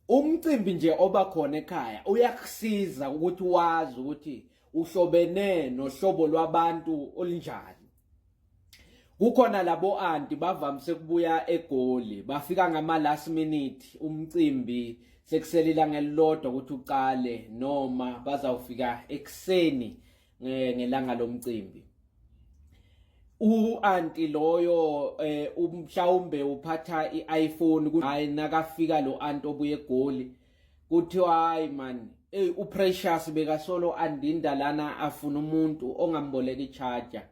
Umcimbi nje oba khona ekhaya uyakusiza ukuthi wazi ukuthi uhlobene nohlobo lwabantu olunjani. Kukhona labo anti bavamise kubuya eGoli, bafika ngama last minute umcimbi sekusele ilanga elilodwa ukuthi uqale noma bazawufika ekuseni ngelanga lomcimbi. U-anti loyo umhlawumbe uphatha i-iPhone, hayi nakafika lo anti obuye eGoli kuthiwa hayi man, hey, uPrecious bekasolo andinda lana afuna umuntu ongamboleka i-charger.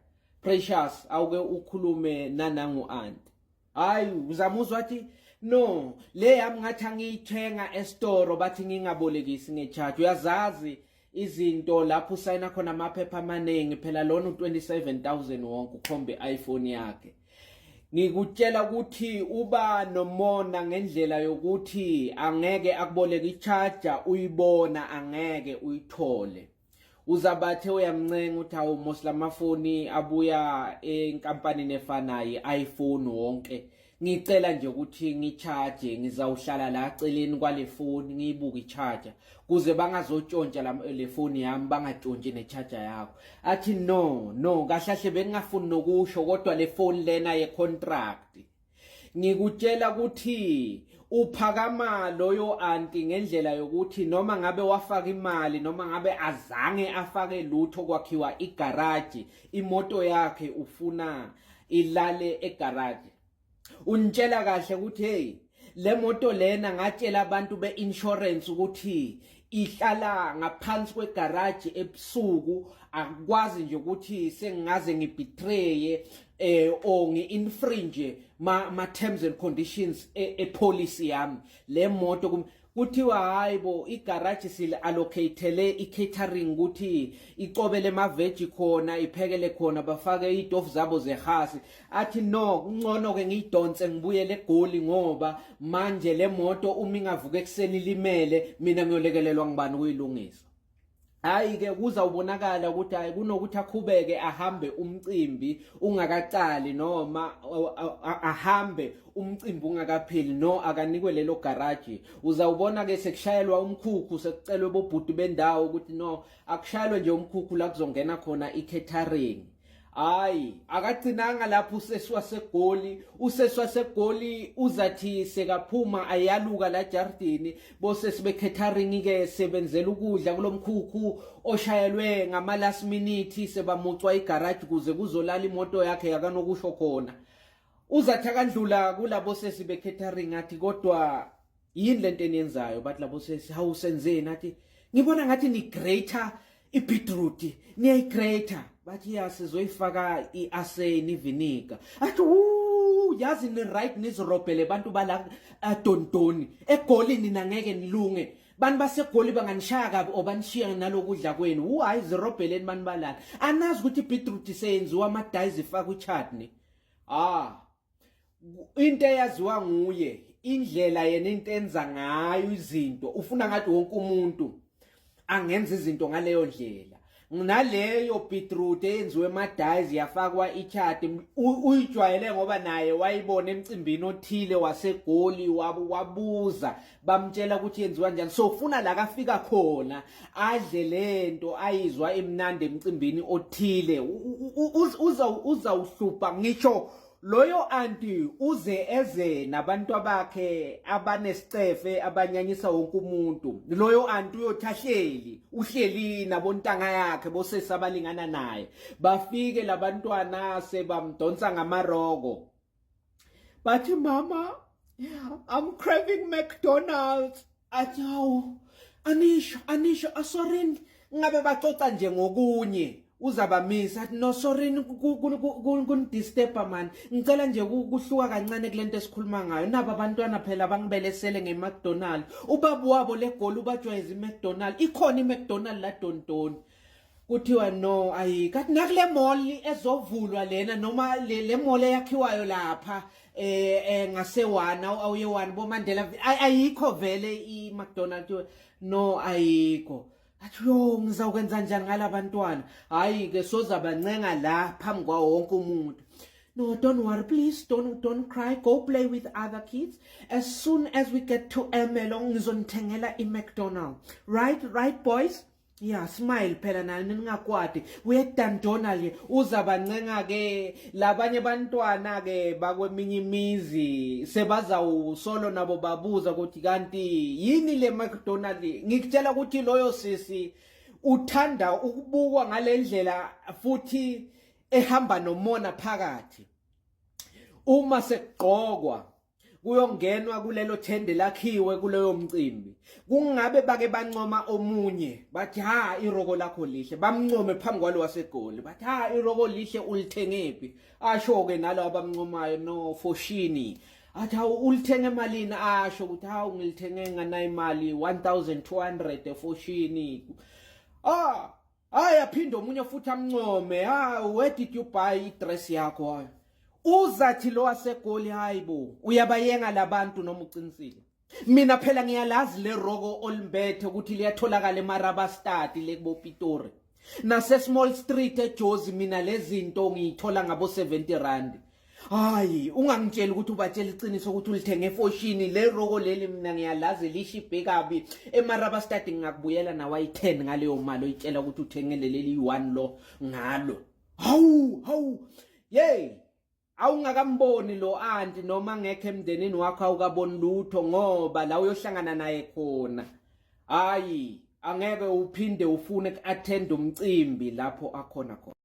Precious, awuke ukhulume nanangu anti. Hayi, uzamuzwa athi no, le yami ngathi angiyithenga esitoro, bathi ngingabolekisi nge-charge. Uyazazi izinto lapho usayina khona amaphepha amaningi phela, lona u27000 wonke ukhombe iPhone yakhe. Ngikutshela ukuthi uba nomona ngendlela yokuthi angeke akuboleke i-charger, uyibona angeke uyithole. Uzabathe uyamncenga ukuthi awu mos, lamafoni abuya enkampanini efanayo, i-iPhone wonke, ngicela nje ukuthi ngi-charge, ngizawuhlala la celeni kwale foni ngiyibuke i-charger kuze bangazotshontsha le foni yami, bangatshontshi ne-charger yakho. Athi no, no, kahle kahle bengingafuni nokusho, kodwa le foni lena ye-contract. Ngikutshela ukuthi uphakama loyo anti ngendlela yokuthi noma ngabe wafaka imali noma ngabe azange afake lutho kwakhiwa igaraji, imoto yakhe ufuna ilale egaraji. Unitshela kahle ukuthi hey, le moto lena ngatshela abantu be-insurance ukuthi ihlala ngaphansi kwegaraji ebusuku, akukwazi nje ukuthi sengingaze ngi-betraye or ngi-infringe ma terms and conditions e-policy yami le moto. Kuthiwa hayi bo, igaraji sili-allocatele i-catering ukuthi icobele emaveji khona, iphekele khona, bafake iy'tofu zabo zehasi. Athi no, kungcono-ke ngiyidonse ngibuyele eGoli, ngoba manje le moto uma ingavuka ekuseni limele, mina ngiyolekelelwa ngibani ukuyilungisa? Hayi ke, kuzawubonakala ukuthi hayi, kunokuthi akhubeke ahambe umcimbi ungakaqali noma ahambe umcimbi ungakapheli, no, akanikwe lelo garage. Uzawubona ke sekushayelwa umkhukhu, sekucelwe bobhuti bendawo ukuthi no, akushayelwe nje umkhukhu la kuzongena khona i-catering. Hayi, akagcinanga lapho usesi waseGoli. Usesi waseGoli uzathi sekaphuma ayaluka la jardini, bosesi be-catering ke sebenzela ukudla kulomkhukhu oshayelwe ngama last minute, sebamucwa igarage kuze kuzolala imoto yakhe yakanokusho khona. Uzathi akandlula kulabo sesi be-catering athi, "Kodwa yini lento eniyenzayo?" Bathi labo sesi, "Hawu, senzeni?" Athi, "Ngibona ngathi ni grater i-beetroot, niyayi-grater." Bathi, "Ya, sizoyifaka i-aseni, i-vinegar." Athi, "Wu, yazi ni right, nizirobhele bantu bala adontoni eGoli, nina ngeke nilunge. Bantu baseGoli banganishaya kabi or banishiya nalokudla kwenu. Wu, hayi, zirobheleni bantu balana, anazi ukuthi i-beetroot seyenziwa amadayizi, ifakwa i-chutney." Ah, into eyaziwa nguye, indlela yena into enza ngayo izinto, ufuna ngathi wonke umuntu angenza izinto ngaleyo ndlela. Naleyo beetroot eyenziwe emadayizi yafakwa i-chutney uyijwayele ngoba naye wayibona emcimbini othile waseGoli, wabuza, bamtshela ukuthi yenziwa kanjani. So ufuna la kafika khona adle lento ayizwa imnandi emcimbini othile. Uzawuhlupha ngisho loyo anti uze eze nabantu abakhe abanesicefe abanyanyisa wonke umuntu. Loyo anti uyothi ahleli, uhleli nabontanga yakhe, bosesi abalingana naye, bafike labantwana sebamdonsa ngamaroko, bathi, "Mama, I'm craving McDonald's." Athi, "Hawu, anisho, anisho, asorini." Ngabe baxoxa nje ngokunye, uzabamisa athi, "No, sorry kuni-disturba man, ngicela nje kuhluka kancane kulento esikhuluma ngayo. Naba abantwana phela bangibelesele nge-McDonald, ubaba wabo leGoli ubajwayeza i-McDonald, ikhona i-McDonald la Dontoni?" Kuthiwa no, ayikathi nakule mall ezovulwa lena noma le mall eyakhiwayo lapha ngasewana awuye-one boMandela, ayikho vele i-McDonald. No, ayikho. Athi, "Yo, ngizawukwenza njani ngalabantwana?" Hayi ke, sozabancenga la phambi kwawo wonke umuntu. No, don't worry, please don't cry. Go play with other kids. As soon as we get to Ermelo, ngizonithengela i-McDonald. Right, right boys? Yeah, smile phela nani ningakwati. Uye Donald uzabancenga ke labanye bantwana ke bakweminye imizi sebazawusolo nabo babuza ukuthi kanti yini le McDonald. Ngikutshela ukuthi loyo sisi uthanda ukubukwa ngalendlela futhi ehamba nomona phakathi. Uma sekugqokwa kuyongenwa kulelo thende lakhiwe kuleyo mcimbi, kungabe bake bancoma omunye bathi, "Ha, iroko lakho lihle," bamncome phambi kwalo waseGoli, bathi, "Ha, iroko lihle, ulithengephi?" Asho ke nalo abamncomayo, "No, Foschini." Athi, "Hawu, ulithenge emalini?" Asho ukuthi, "Hawu, ngilithenge ngana imali 1200 eFoschini." Ah, hayi, aphinde omunye futhi amncome, "Ha, where did you buy i-dress yakho?" Hayi, uzathi lo waseGoli, "Hayi bo, uyabayenga labantu noma uqinisile? Mina phela ngiyalazi le roko olimbethe ukuthi liyatholakala eMarabastad, le kubo Pitori nase Small Street eJozi. Mina lezinto ngiyithola ngabo 70 rand. Hayi, ungangitsheli ukuthi ubatshela iqiniso ukuthi ulithenge eFoschini le roko leli. Mina ngiyalazi lishibhe kabi eMarabastad. Ngingakubuyela nawe ayi-10 ngaleyo mali oyitshela ukuthi uthengele leli 1 lo ngalo." Hawu, hawu, yey, awungakamboni lo anti noma ngekho emndenini wakho, awukaboni lutho, ngoba la uyohlangana naye khona, hayi, angeke uphinde ufune ku-attend umcimbi lapho akhona khona.